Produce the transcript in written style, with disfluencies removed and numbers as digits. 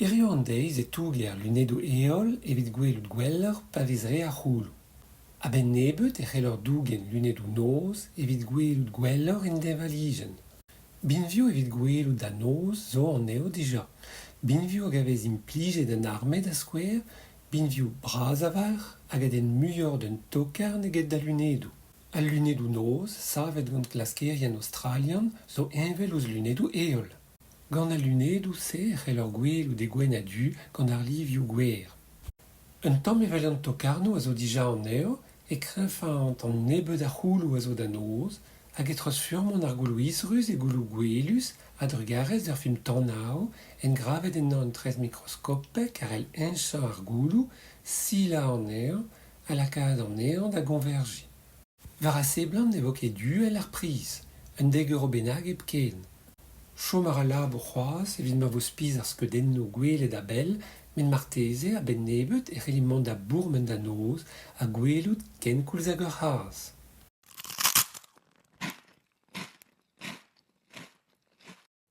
Hiziv an deiz e touger lunedoù-heol evit gwelout gwelloc'h pa vez re a c'houloù. A-benn nebeut e c'hellor dougen lunedoù-noz evit gwelout gwelloc'h en deñvalijenn. Binvioù evit gwelout da noz zo anezho dija. Binvioù hag a vez implijet en arme da skouer, binvioù bras a-walc'h hag a denn muioc'h d'un tokarn eget da lunedoù. Al lunedoù-noz savet gant klaskerien aostralian zo heñvel ouzh lunedoù-heol. Gant al lunedoù-se e c'hellor gwelout e gwenn ha du gant arlivioù gwer. Un tamm evel an tokarnoù a zo dija anezho e kreñfaont an nebeud a c'houloù a zo da noz hag e treuzfurmont ar gouloù isruz e gouloù gwelus a-drugarez d'ur film tanav engravet ennañ un tres mikroskopek a c'hell heñchañ ar gouloù, silañ anezhañ ha lakaat anezhañ da goñverjiñ. War a seblant ne vo ket uhel ar priz, un dek euro bennak hepken. Chom a ra labour c'hoazh evit ma vo spis ar skeudennoù gwelet a-bell met marteze a-benn nebeut e c'hellimp mont da bourmen da noz ha gwelout kenkoulz hag ur c'hazh.